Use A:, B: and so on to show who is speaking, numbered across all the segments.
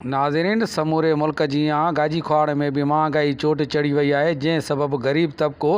A: ناظرين سموري ملڪ جيان گاجي کهاڙ ۾ به مهانگائي چوٽ چڙهي وئي آهي جنهن سبب غريب طبقو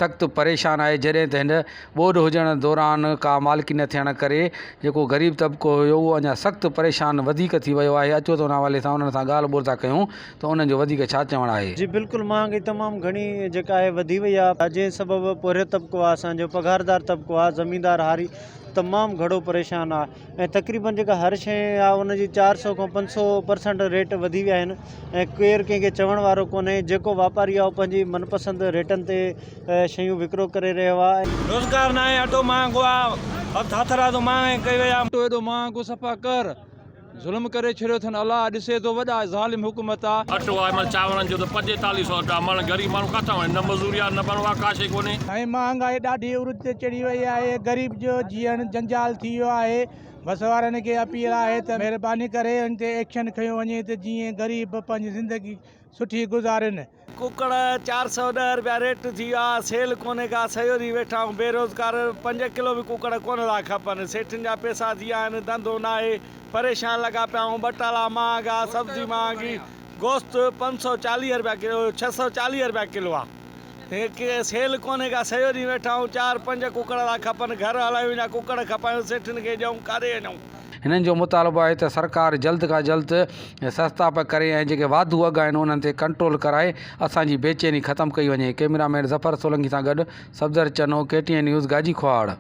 A: سخت پريشان آهي جڏهن ته هن ٻوڏ هجڻ دوران ڪا مالڪي نه ٿيڻ ڪري جيڪو غريب طبقو هيو اهو اڃا سخت پريشان وڌيڪ ٿي ويو آهي اچو ته ان حوالي سان انهن سان ڳالهه ٻولهه ٿا ڪيون ته انهن جو وڌيڪ ڇا چوڻ آهي.
B: جي بلڪل مهانگائي تمام گهڻي جيڪا آهي وڌي وئي آهي جنهن سبب پورهيت طبقو آهي اسان جو پگهاردار طبقو آهي زميندار هاري تمام گهڻو پريشان آهي ۽ تقريبن جيڪا هر شيء آهي ان جي 400 کان 500 پرسنٽ ريٽ وڌي ويا آهن ۽ ڪير ڪنهن کي چوڻ وارو ڪونهي جيڪو واپاري آهي اهو پنهنجي من پسند ريٽن تي شيون وڪرو ڪري رهيو آهي.
C: روزگار ناهي اٽو مهانگو آ هٿ هٿرادو مهانگائي ڪئي وئي آ.
D: اٽو ايڏو مهانگو صفا ڪر ظلم ڪري ڇڏيو اٿن الله ڏسي ٿو وڏا ظالم حڪومت آ.
E: اٽو آهي معنيٰ چانورن جو ته 45 سو اٽا مڻ غريب ماڻهو ڪاٿان وڃي نه مزوري آ نه بڻو آ ڪا شي ڪونهي.
F: سائين مهانگائي ڏاڍي عروج تي چڙهي وئي آهي غريب جو جيئڻ جنجال ٿي ويو آهي وس وارن کي اپيل آهي ته مهرباني ڪري ان تي ايڪشن کنيو وڃي ته جيئن غريب پنهنجي زندگي سٺي گذارين.
C: ڪڪڙ 410 رپيا ريٽ ٿي ويو آ سيل ڪونهي ڪا سڄو ڏينهن ويٺا آهيون بيروزگار پنج ڪلو به ڪڪڙ ڪونه ٿا کپن سيٺين جا پيسا ٿي ويا آهن ڌنڌو ناهي پريشان لڳا پيا آهيون ٻٽالا مهانگا سبزي مهانگي گوشت 540 رپيا ڪلو 640 رپيا ڪلو آ سيل ڪونهي ڪا سڄو ڏينهن ويٺا آهيون چار پنج ڪڪڙ ٿا کپن گهر هلايون يا ڪڪڙ کپايون سيٺين کي ڏيون ڪاڏي وڃون.
A: هنن جو مطالبو آهي ته سرڪار جلد کان جلد سستا به ڪري ۽ جيڪي واڌو اگهه آهن انهن تي ڪنٽرول ڪرائي اسان جي بيچيني ختم ڪئي وڃي. ڪئميرا مين ظفر سولنگي سان گڏ Safdar Channo, K T N news, Gaji Khohar.